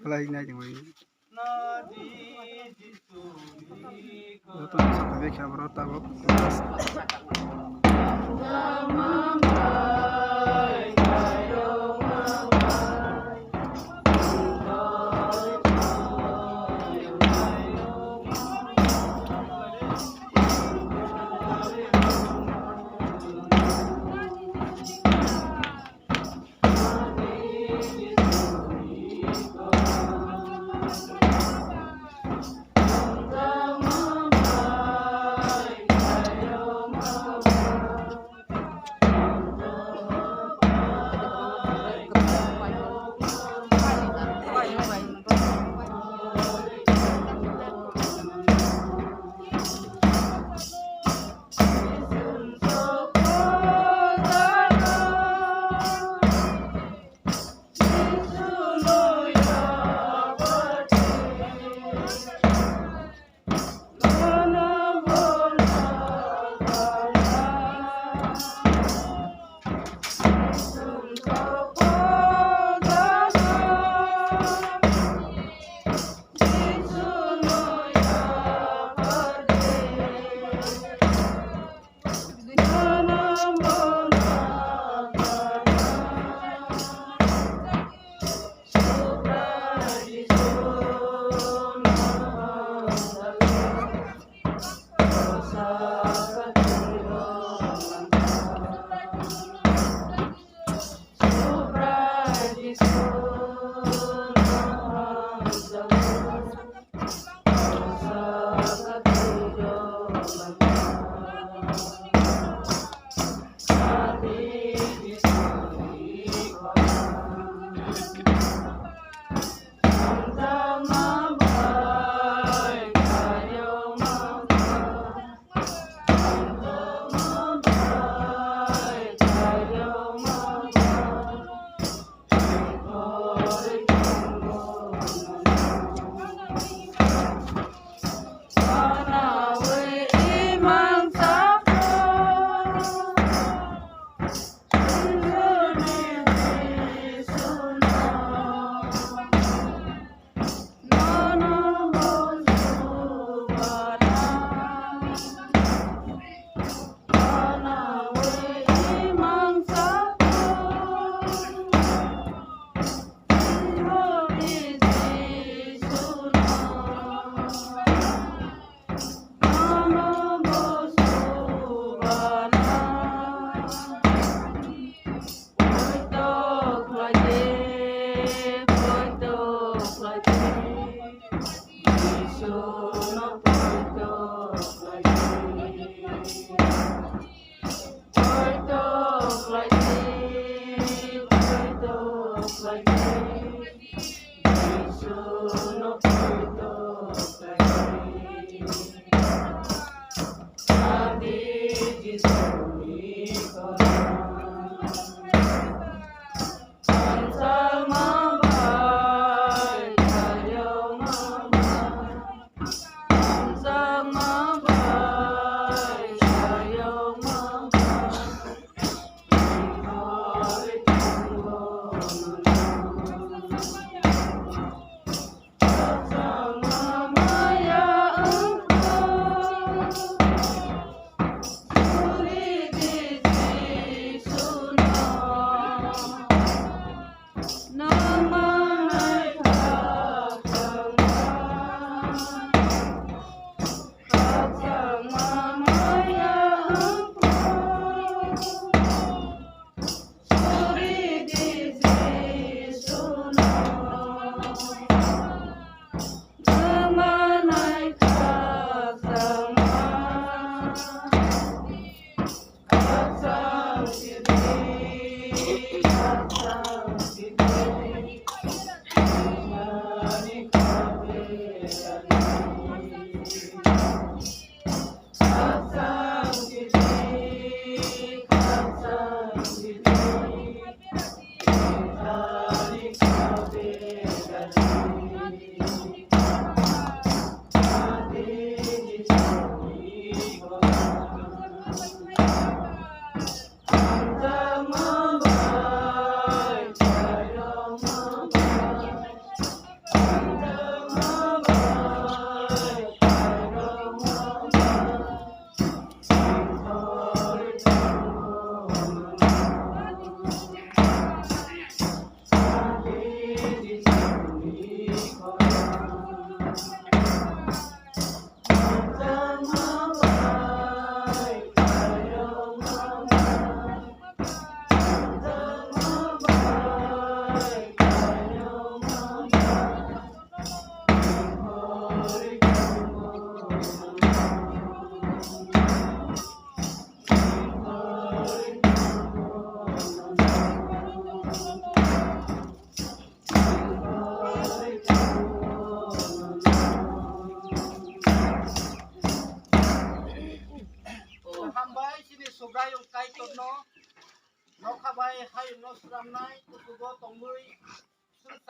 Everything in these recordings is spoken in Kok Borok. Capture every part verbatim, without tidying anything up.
Belai nai tongwi. Joto ni saka bekha boro tabuk.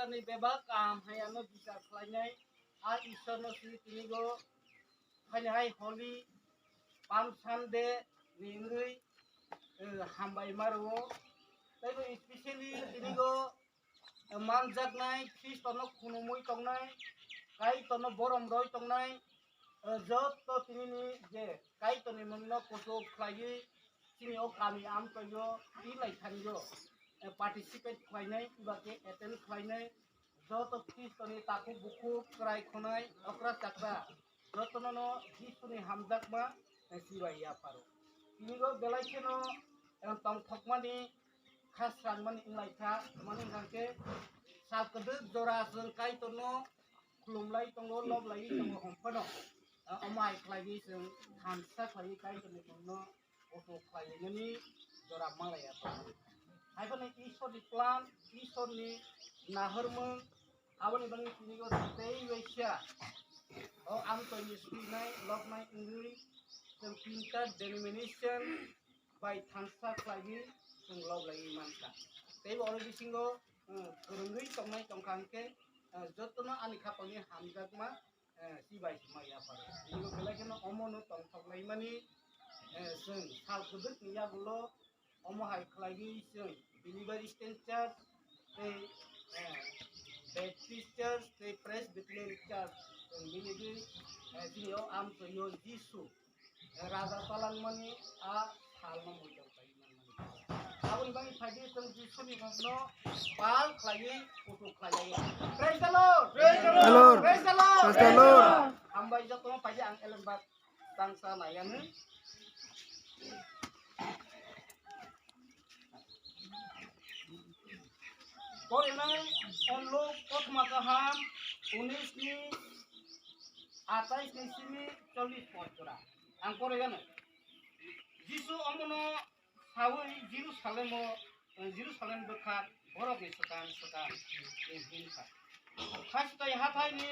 Ni bebak kaham hai ano bichar khlainai, a Ishwarno si tinigo phaini hai Holy Palm Sunday ni wngwi, eh, hambai ma rwo. Tei bo especially tinigo, eh, manjaknai, Khristono khunumwi tongnai, Kaitorno borom roi tongnai, eh, jotto tinini je Kaitorni mungno kuchuk khlaiwi chini o kami amchoio, twi lai thangyo, eh, participate khlainai, eba khe attend khlainai, joto Khristoni takhuk bukhuk, kwrai khwnai, okra chakra, jotono no Jisuni hamjakma, eh, chibai yapharo. Tinigo belai kheno, eh, tongthokmani kha srangmani wnglaikha, mani hwnkhe sal kwdwk jora chwng Kaitorno khulumlai tongo, loblaiwi tongo hwn phano, eh, omo hai khlaiwi chwng thansa khlaiwi Kaitorni mungno kuchuk khlailaimani jora malaya tongo. Hai phano Ishwarni plan, Ishwarni nahormung, aboni bagwi tinigo tei waisa o amchoini swinai, lobnai wngwi chwng tinta denomination bai thansa khlaiwi chwng loblaiwi mankha. Teibo oro bisingo, eh, kwrwngwi tongnai tongkha hwnkhe, eh, jotono ani khapangni hamjakma, eh, chibai se ma yapharo. Tini belai kheno omono tongthok laimani, eh, chwng sal kwdwkni yagulo omo hai khlaiwi chwng Believer Eastern Church tei, eh, Baptist Church tei Presbyterian Church chwng miligwi, eh, chini o amchoio Jisu, eh, Raja palangmani a salno muitom khlaiwi manmani. Aboni bagwi phaidi chwng Jisuni mungno pal khlaiwi kuchuk khlailaio. Praise the Lord! Praise the Lord! Praise the Lord! Praise the Lord! Hambai jotono phaidi ang Ellen Bak tangsa naiyanwi. Porinai Luk kothoma kaham unis ni atais ni simi chollis poj jora. Ang porigano. Jisu omono sawi Jerusalemo, eh, Jerusalem bwkha borokni swkang swkang, eh, himkha. Khasitai hathaini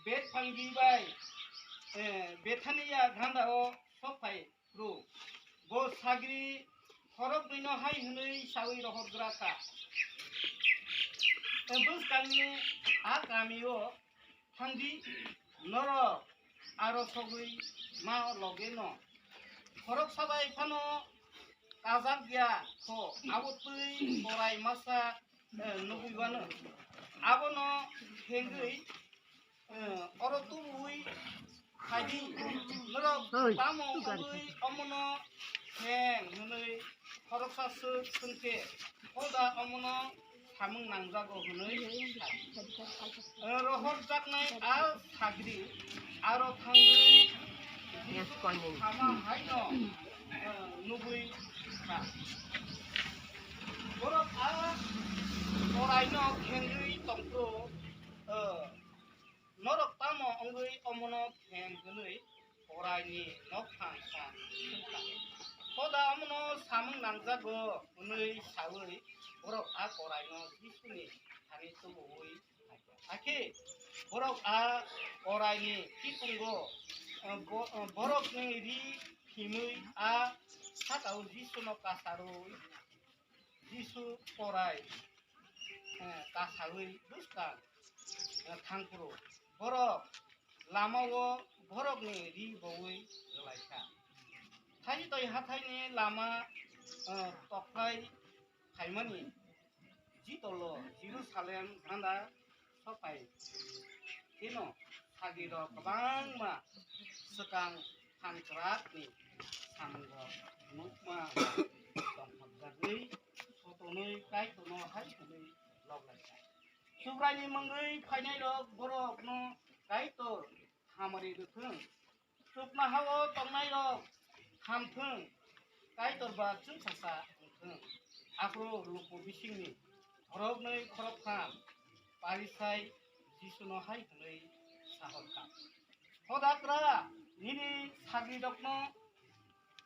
Betphangi bai, eh, Bethania ghandao sokphai rw. Bo sagri khoroknwino hai hwnwi sawi rohorgra kha, "Bwskangni a kamio thangdi, norok aro sogwi ma logeno." Khoroksa bai phano kajak ya kho, abo twi korai masa, eh, nugwi wano. Abono hengwi, eh, oro tubui phaidi, norok tamo wngwi omono heng hwnwi khoroksa swk swngkhe, hoda omono samung nangjago hwnwi sai. Eh, rohorjaknai a sagri aro thangwi Jisu thama haino, eh, nugwi kha. Borok a koraino khengwi tongphuru, eh, Norok tamo wngwi omono khem hwnwi koraini nokphang kha swngkha. Hoda omono samung nangjago hwnwi saui borok a koraino Jisuni thani tubuui phaikha. Hakhe borok a koraini kiphungo, eh, bo-, eh, borokni ri phimwi a sakao Jisuno kasarwi Jisu korai, eh, kasaui bwskang, eh, thangphuru borok lamao borokni ri boui rwlaikha. Thai toi hathaini lama, eh, tokhlai phaimani jitolo Jerusalem handa sophai. Tino sagrirok kwbangma swkang thankwrakni samungrok nukma tongthokjagwi sotonwi Kaitorno hai hwnwi lob lai kha. Subraini mungwi phainairok borokno Kaitor hamari rwthwng. Chuknohao tongnairok hamthwng, Kaitor ba chwngsasa wngthwng. Aphuru luku bisingni khoroknwi khoroktham Parisai Jisuno hai hwnwi sahorkha, "Hodakra, nini sagrirokno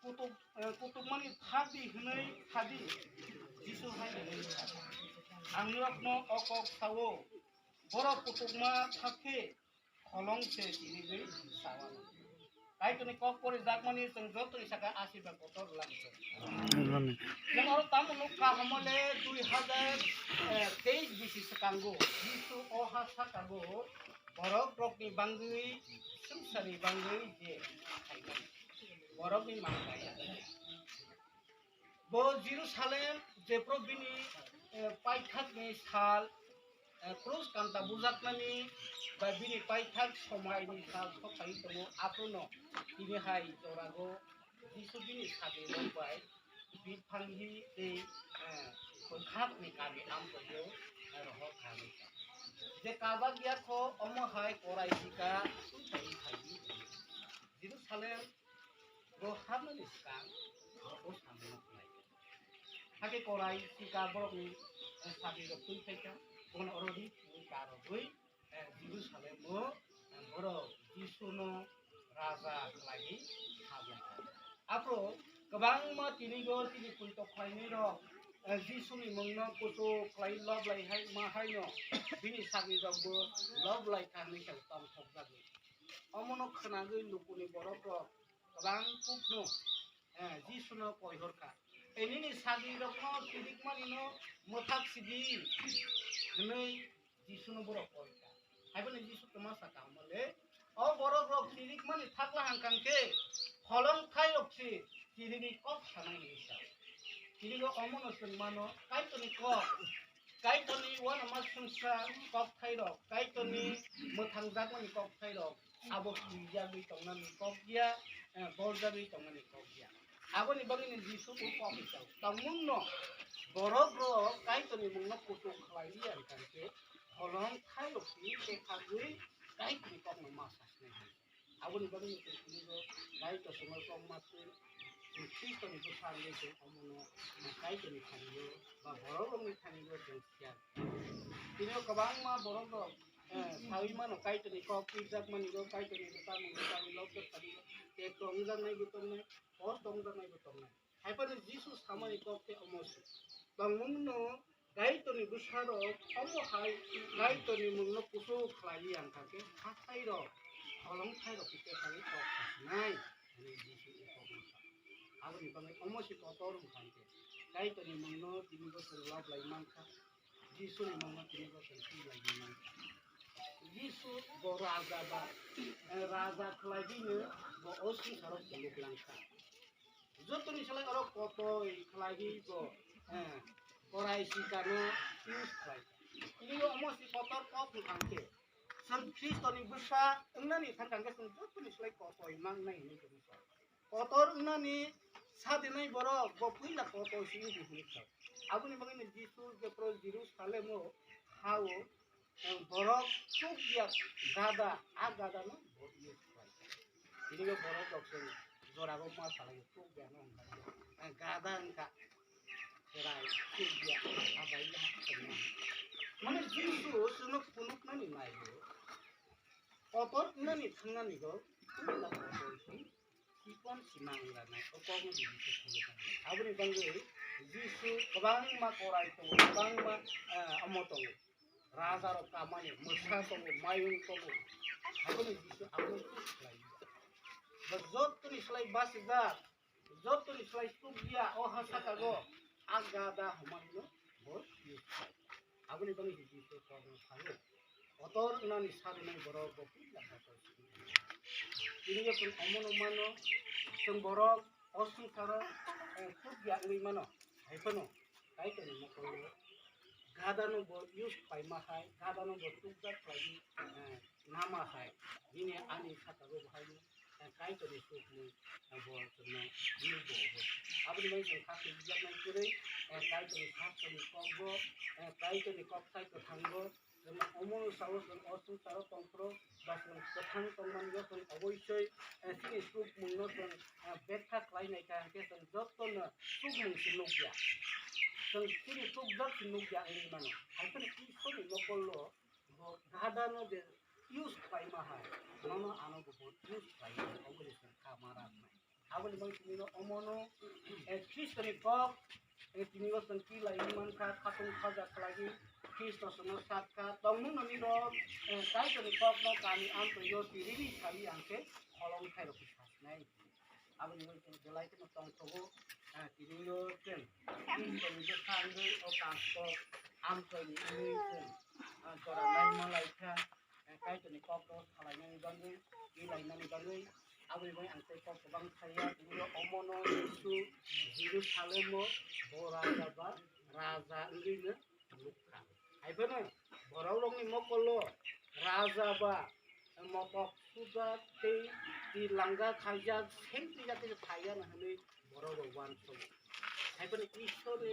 kutuk, eh, kutukmani thakdi," hwnwi sadi. Jisu hai hwnwi sa, "Ang norokno o kok sao, borok kutukma thak khe kholong se tini gwi sawa." Kaitorni kok porijakmani chwng jotoni saka asirba kotor langwi tongo. Amen. Chwng oro tamo nukha, omo le dui hazar teis bisi swkango Jisu o ha sakago borok rokni bangwi swngcharni bangwi je khaimani borokni mang kaya. Bo Jerusalem jephru bini, eh, paithakni sal, eh, krus kanta bujaknani bai bini paithak somaini sal sokphai tongo, aphuru no tini hai jorago Jisu bini sagrirok bai biphang hi tei, eh, kwkhakni kami amtwio, eh, rohor kha hwnwi sa. Je kabak ya kho, omo hai korai sika twi phai phai di. Jerusalem bo habnani swkang bo samung khlai. Hakhe korai sika borokni, eh, sagrirok twi phai kha, bono oro ri twi karogwi, eh, Jerusalem o, eh, borok Jisuno raja khlaiwi hablaikha. Aphuru kwbangma tinigo chini poito khlainairok, eh, Jisuni mungno kuchuk khlai lob lai hai ma haino bini sagrirokbo lob lai kha hwnwi khe tongthokjagwi. Omono khwnagwi lukuni borokrok kwbang kukno, eh, Jisuno koi hor kha. Tei nini sagrirokno chirikmanino mwthak sidi hwnwi Jisuno borok koi kha. Haiphano Jisu kwma sakha, omo le, o borokrok chirikmani thakla hangkang khe holong thairok se chirigwi kok sanai hwnwi sa. Chirigo omono chwng mano Kaitorni kok. Kaitorni uanama swngsa kokthairok, Kaitorni mwthangjakmani kokthairok, abo twijagwi tongnani kok ya, eh, borjagwi tongnani kok ya. Aboni bagwino Jisu bo kok rijak. Tongmungno borokrok Kaitorni mungno kuchuk khlai liya hwnkha khe holong thairok twi bethagwi Kaitorni kokno ma sasnai. Aboni bagwi chwng tini bo Kaitor songno tongma twi, chwng Khristoni bwsa wngwi chwng omono Kaitorni thani-o ba borokrokni thani-o chwng siya. Tini o kwbangma borokrok, eh, saui mano Kaitorni kok pirjakmani rok, Kaitorni bwsa mungwi saui lobjak thani-o, tei tongjaknai bo tongnai, kosto wngjaknai bo tongnai. Haiphano Jisu samani kok khe omo se. Tongmungno Kaitorni bwsarok omo hai Kaitorni mungno kuchuk khlai li ang kha khe, hathai rok, holong thai rok khe kok khasinai, hwnwi Jisu kok ma sa. Aboni bagwi omo se kotor wng kha khe, Kaitorni mungno tini bo chwng lob lai man kha, Jisuni mungno tini bo chwng twi lai man kha. Jisu bo raja ba, eh, raja khlai bini bo o swngcharo phunuk lang kha. Jotoni slai oro kotoi khlaiwi bo, eh, korai sikano use khlai. Tini omo si kotor kok wngkha khe, chwng Khristoni bwsa wngnani thangkha khe chwng jotoni slai kotoi mangnai hinwi tongwi sa. Kotor wngnani sadinai borok bo puila kotoi si wngdi hinwi sa. Aboni bagwino Jisu jephru Jerusalemo ha-o, Ang borok chukya gada, a gada no bo ye khlai. Tini bo borok rok se jora bo ma salai chukya no wngkha. Ang gada wngkha. Chwrai chukya a bai ya. Mane Jisu chwngno phunuk nani nai bo. Kotor nani thang nani go. Tini la kotor si. Chikon simang lanai, o kokno Jisu se phunuk nai. Aboni bagwi Jisu kwbangma korai tongo, kwbangma, eh, omo tongo. Raja rok kamani, mwsa tongo, mayung tongo. Aboni Jisu aboni twi khlai. Bo jotoni slai basijak, jotoni slai chukya, o ha sakago, a gada hwnmano bo use khlai. Aboni bagwi se Jisu kokno sago. Kotor wngnani sadinai borok bo puila kotor. Tini bo chwng omono mano, chwng borok o swngcharo, eh, chukya wngwi mano. Hai phano Kaitorni mokolo gadano bo use khlaima hai, gadano bo chukjak khlaiwi, eh, nama hai. Bini ani sakago bo hai. Kaitorni sukmung bo chwngno nukgo. Aboni bagwi chwng kha twijaknai kwrwi, Kaitorni saksoni kokbo, Kaitorni kokthai kwthango, chwng omono sao chwng o swngcharo tongphuru ba chwng kwthang tongmani chwng oboisoi chini sukmungno chwng betha khlai nai kha, hinkhe chwng jotono sukmung se nukya. Chwng chini sukjak se nukya wngwi mano. Hai phano Iswrni mokolo bo gadano je use khlaima hai, nono ano bo bo use khlai, obo je chwng kha ma rak nai. Aboni bagwi tini no omono, eh, Khristoni kok, eh, tini o chwng twi lai wng man kha, khatung khaja khlaiwi Khristo chwngno sak kha, tongmung nani rok, eh, Kaitorni kokno kami amtwi o twirini sali ang khe kholong thai rok khe sa. Aboni bai chwng belai kheno tongthogo, ah, tini o chwng Iswrni bwkha wngwi o kangkok amchaini wngwi chwng, ah, jora naima laikha, ah, Kaitorni kokno salainani bagwi, twi lainani bagwi. Aboni bai ang tei kok kwbang saya, tini o omono Jisu Jerusalemo bo raja ba raja wngwino nukha. Hai phano borok rokni mokolo raja ba motok sujak tei twi langjak khaijak sengtwi jati phaiya na hwnwi borok rok uansukgo. Hai phano Ishwarni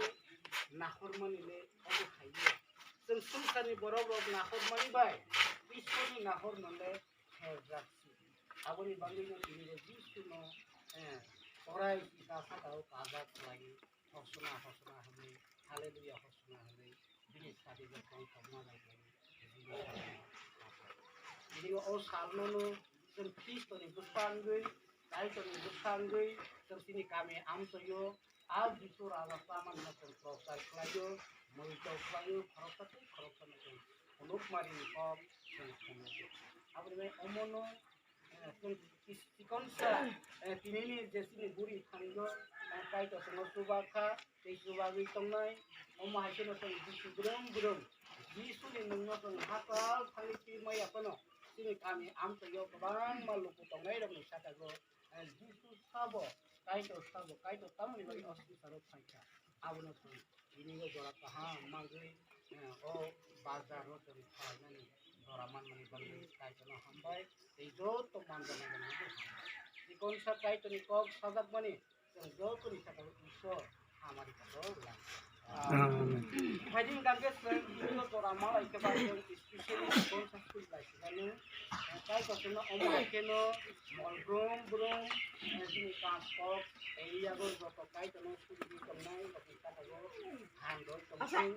nahormani le omo hai ya. Chwng swngcharni borok rok nahormani bai Ishwarni nahormani le herjak si. Aboni bagwi no tini bo Jisu no, eh, korai kisa saka o kajak khlai. Hosana, hosana hwnwi, haleluya, hosana hwnwi, bini sadi bo tong tongma lai tong, bini sadi bo tong tong. Bini o salno no chwng Khristoni bwskango, Kaitorni bwskango, chwng chini kami amchaio, a Jisu Raja chamani no chwng prochar khlaio, moito khlaio, khoroksa tei khoroksa no chwng phunukmani kok chwng phunukgo. Aboni bai omono eh, chwng chis-, chikonsa, eh, tinini je chini buri thangjo, eh, Kaitor chwngno chuba kha, tei chubagwi tongnai, omo hai kheno chwng Jisu brum brum, Jisuni mungno chwng hachal thangwi twi maya phano, chini kami amchaio kwbangma luku tongnai rokni sakago, eh, Jisu sabo, Kaitor sabo, Kaitor tamoni bagwi o swngcharo phaikha, abono chwng Tini o jora kaham manwi, eh, o bazar o chwng khlainani jora manmani bagwi Kaitorno hambai tei joto manjaknai rokno bo hambai. Chikonsa Kaitorni kok sajakmani chwng jotoni sakao Isor hamari kotor lang. Amen. Phaidi hwnkhe chwng tini o jora malai khe ba chwng specially chikonsa suri lai sibani, eh, Kaitor chwngno omo hai kheno mol brum brum, eh, chini kam kok tei yago joto Kaitorno suri tongnai rokni sakao Ang doi tongthung,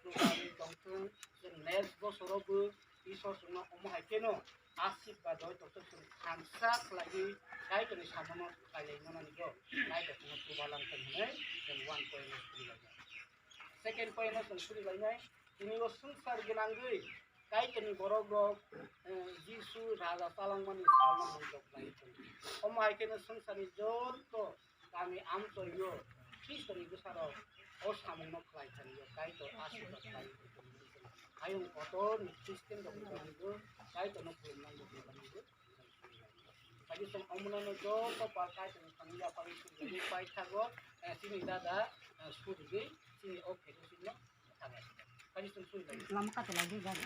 chubawi tongthung, chwng next bosoro bo Isor chwngno omo hai kheno asirwad doi tongthung, chwng thansa khlaiwi Kaitorni samono kailaimano nigo, Kaitor chwngno chubalang thung hwnwi chwng one point suri lainai. Second point no chwng suri lainai, tini o swngchar gwnangwi Kaitorni borok rok, eh, Jisu raja chalangmani salno mungkok khlai tong. Omo hai kheno swngcharni joto kami amchoio Khristoni bwsarok o samungno khlai thangyo, Kaitor asirwad khlai tong. Ayung kotorni Khristian rokni bagwibo Kaitorno khulumnani bagwibo. Kaitor omonano joto pa Kaitorni thangwi yapharwi sujagwi paithago, eh, chini dada, eh, surigwi chini o kheto chini. Lama kato lagi gari.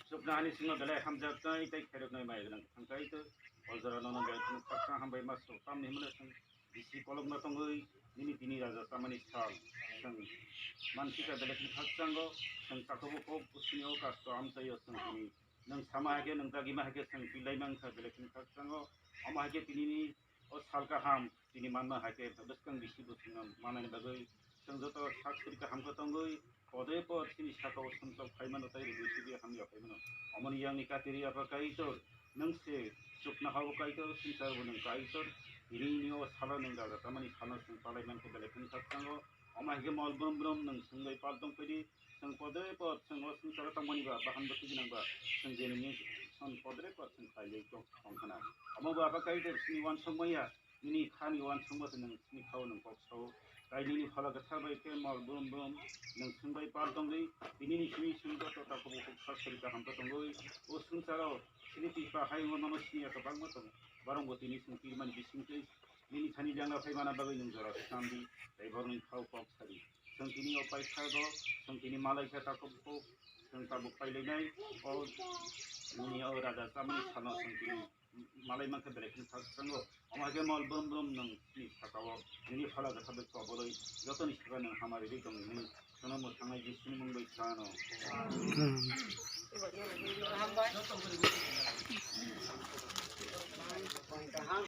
Chukna ani singno belai hamjaknai tei kheroknai mai gwnang thangkai tei o jora nono belai kheno khaksa hambai ma sok tamni hwnmano chwng bisi kolokno tongwi nini tini raja tamani sal, chwng mansi kha belai kheno khakchango, chwng takhukbo kok sini o kasto amchaio chwng tini nwng sama hai khe, nwng dagima hai khe chwng pilai mankha belai kheno khakchango. Omo hai khe tinini o sal kaham tini manma hai khe bwskang bisi bo chwngno manani bagwi chwng joto sak sri kaham khe tongwi podre pod chini saka o sumsok phaimano tei rwgwi sibwi hamya phaimano. Omoni yangni katiri Apha Kaitor, nwng se chuknoha o Kaitor, swngchar bo nwng Kaitor. Tinini o salo nwng raja tamani salo chwng palai mankhe belai kheno khakchango. Omo hai khe mol brum brum nwng swngbai pal tongphidi. Chwng podre pod chwng o swngcharo tongmani ba bahan bo twijinang ba chwng je nini son podre pod chwng khlaijak tong khna. Omo bo Apha Kaitor chini uansuk maya, nini khani uansuk bo se nwng chini khao nwng kok sao. Tai nini phala kwthar bai khe mol brum brum nwng swngbai pal tongwi tinini simi simi joto takhuk bukhuk sak sari kaham khe tongwi o swngcharo chini twi pa hai wngmano siniya kwbangma tongo. Borok bo tini chwng pirmani bisingtwi nini thani lengna phaimana bagwi nwng jora swnamdi tei borokni khao kok sadi. Chwng tini o paithago, chwng tini malaikha takhuk bukhuk, chwng tabuk pailainai o nini o raja chamani sano chwng tini malai mankha belai kheno khakchango. Omo hai khe mol brum brum nwng ni sakao nini phala kwthar bai kobolwi jotoni saka nwng hamari ri tong hwnwi chwngno mwthangwi Jisuni mung bai chano.